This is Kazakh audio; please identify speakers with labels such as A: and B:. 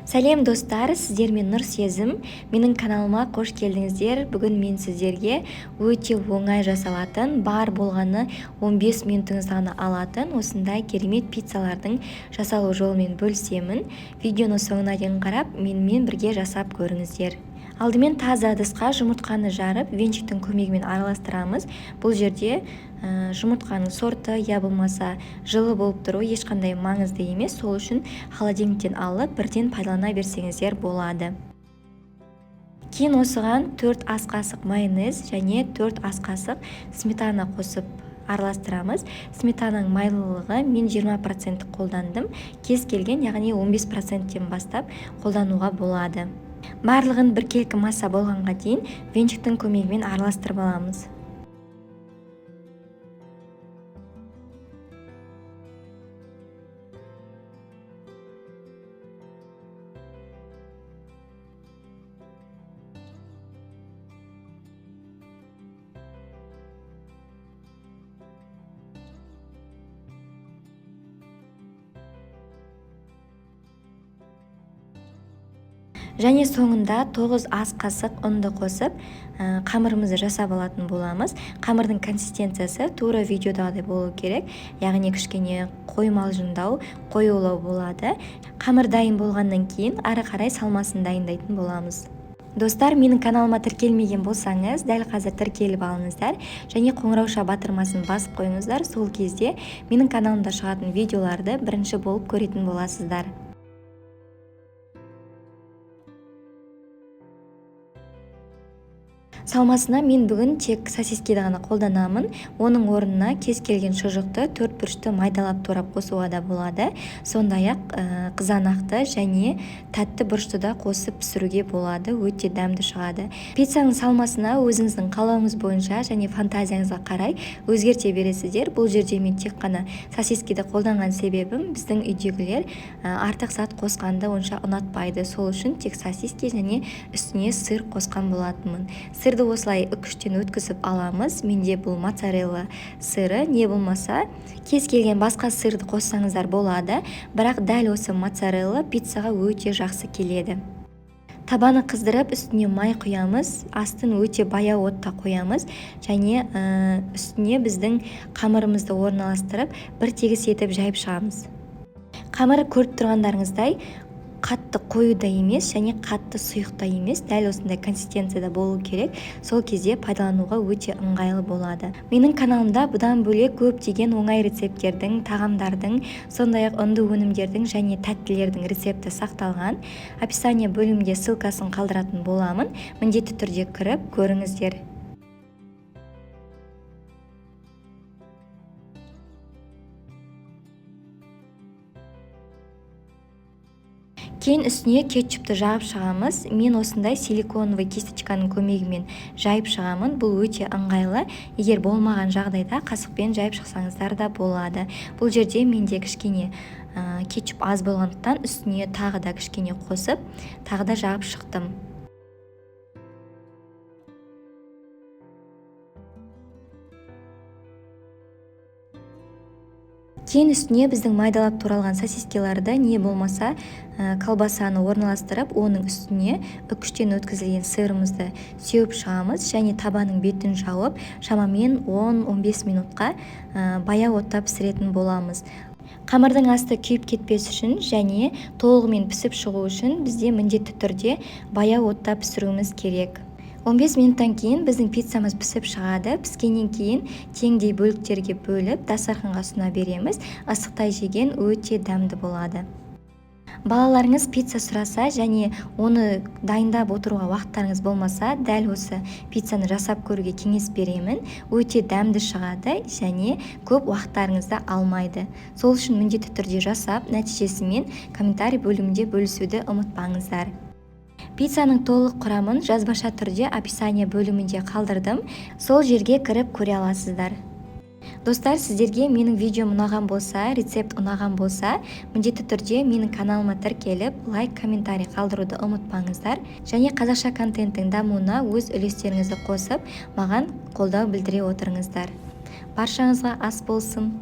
A: Сәлем, достар! Сіздермен Нұрсезім. Менің каналыма қош келдіңіздер. Бүгін мен сіздерге өте оңай жасалатын, бар болғаны 15 минутыңызды ғана алатын осындай керемет пиццалардың жасалу жолымен бөлісемін. Видеоны соңына дейін қарап, менімен бірге жасап көріңіздер. Алдымен таза ыдысқа жұмыртқаны жарып, венчиктің көмегімен араластырамыз. Бұл жерде жұмыртқаның сорты я болмаса жылы болып тұруы ешқандай маңызды емес, сол үшін холодильниктен алып, бірден пайдалана берсеңіздер болады. Кейін осыған 4 ас қасық майонез және 4 ас қасық сметана қосып араластырамыз. Сметананың майлылығы мен 20% қолдандым, кез келген, яғни 15%-тен бастап қолдануға болады. Барлығын біркелкі масса болғанға дейін венчиктің көмегімен араластырып аламыз. Және соңында 9 ас қасық ұнды қосып, қамырымызды жасап алатын боламыз. Қамырдың консистенциясы тура видеодағыдай болу керек, яғни кішкене қоймалжыңдау, қоюлау болады. Қамыр дайын болғаннан кейін ары қарай салмасын дайындайтын боламыз. Достар, менің каналыма тіркелмеген болсаңыз, дәл қазір тіркеліп алыңыздар және қоңырауша батырмасын басып қойыңыздар. Сол кезде менің каналымда шығатын видеоларды бірінші болып көретін боласыздар. Салмасына мен бүгін тек сосискені ғана қолданамын. Оның орнына кез келген шұжықты төрт бұрышты майдалап турап қосуға да болады. Сондай-ақ, қызанақты және тәтті бұрышты да қосып пісіруге болады, өте дәмді шығады. Пиццаның салмасына өзіңіздің қалауыңыз бойынша және фантазияңызға қарай өзгерте бересіздер. Бұл жерде мен тек қана сосискені қолданған себебім, біздің үйдегілер артық зат қосқанды онша ұнатпайды. Сол үшін тек сосиски және үстіне сыр қосқан болатынмын. Сырды осылай үкіштен өткізіп аламыз. Менде бұл моцарелла сыры, не болмаса кез келген басқа сырды қоссаңыздар болады, бірақ дәл осы моцарелла пиццаға өте жақсы келеді. Табаны қыздырып, үстіне май құямыз, астын өте баяу отта қоямыз және үстіне біздің қамырымызды орналастырып, бір тегіс етіп жайып шығамыз. Қамыр көріп тұрғандарыңыздай қатты қою да емес және қатты сұйық та емес, дәл осындай консистенцияда болу керек. Сол кезде пайдалануға өте ыңғайлы болады. Менің каналымда бұдан бөлек көптеген оңай рецепттердің, тағамдардың, сондай-ақ ұнды өнімдердің және тәттілердің рецепті сақталған. Описание бөлімінде ссылкасын қалдыратын боламын. Міндетті түрде кіріп көріңіздер. Кейін үстіне кетчупті жағып шығамыз. Мен осындай силиконовый кисточканың көмегімен жайып шығамын. Бұл өте ыңғайлы. Егер болмаған жағдайда қасықпен жайып шықсаңыздар да болады. Бұл жерде менде кішкене кетчуп аз болғандықтан үстіне тағы да кішкене қосып, тағы да жағып шықтым. Кейін үстіне біздің майдалап туралған сосискеларды, не болмаса колбасаны орналастырып, оның үстіне үкіштен өткізілген сырымызды сеуіп шығамыз және табаның бетін жауып, шамамен 10-15 минутқа баяу отта пісіретін боламыз. Қамырдың асты күйіп кетпес үшін және толығымен пісіп шығу үшін бізде міндетті түрде баяу отта пісіруіміз керек. 15 минуттан кейін біздің пиццамыз пісіп шығады. Піскеннен кейін теңдей бөліктерге бөліп, дастарханға ұсына береміз. Ыстықтай жеген өте дәмді болады. Балаларыңыз пицца сұраса және оны дайындап отыруға уақыттарыңыз болмаса, дәл осы пиццаны жасап көруге кеңес беремін. Өте дәмді шығады және көп уақыттарыңызды алмайды. Сол үшін міндетті түрде жасап, нәтижесімен комментарий бөлімінде бөлісуді ұмытпаңыздар. Пиццаның толық құрамын жазбаша түрде описание бөлімінде қалдырдым. Сол жерге кіріп көре аласыздар. Достар, сіздерге менің видеом ұнаған болса, рецепт ұнаған болса, міндетті түрде менің каналыма тіркеліп, лайк, комментарий қалдыруды ұмытпаңыздар. Және қазақша контенттің дамуына өз үлестеріңізді қосып, маған қолдау білдіре отырыңыздар. Баршаңызға ас болсын.